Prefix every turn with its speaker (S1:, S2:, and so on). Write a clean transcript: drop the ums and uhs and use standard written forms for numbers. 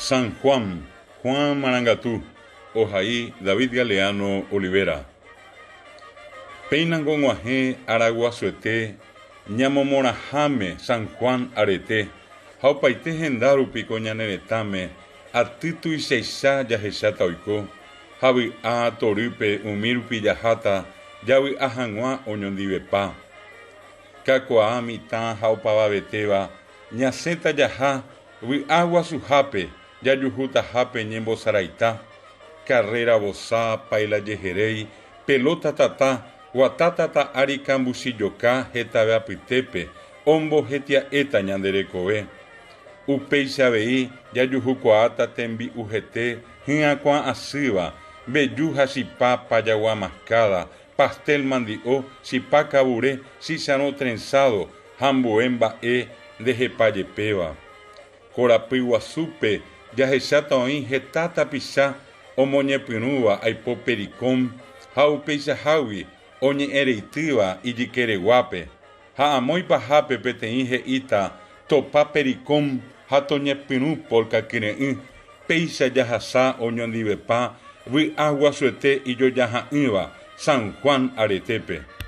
S1: San Juan, Juan Marangatu, ohai David Galeano Olivera. Péinango og̃uahẽ araguasuete ñamomorãháme San Juan arete ha opaite henda rupi ko ñane retãme aty tuichaicha jahecháta oiko ha vy'a torýpe umi rupi jaháta javy'a hag̃ua oñondivepa. Kakuaa mitã ha opavavetéva ñasẽta jaha vy'a guasuhápe jajuhutahápe ñembosaraita, karréra vosa, paila jeheréi, pelóta tata, guata tata ári kambuchijoka hetave apytépe ombohetia'éta ñande rekove. Upéicha avei jajuhukuaáta tembi'u hete hyakuã asýva, mbeju ha chipa pajagua maskáda, pastel mandi'o, chipa kavure, chicharõ trenzado ha ambue mba'e ndehepa jepéva. Korapy guasúpe jahecháta oĩ heta tapicha omoñepyrũva aipo pericón ha upeichahágui oñe'ẽreitýva ijykereguápe, ha amo ipahápe peteĩ he'íta topa pericón ha toñepyrũ polka kyre'ỹ, péicha jahasa oñondivepa vy'a guasuete ijojaha'ỹva San Juan aretépe.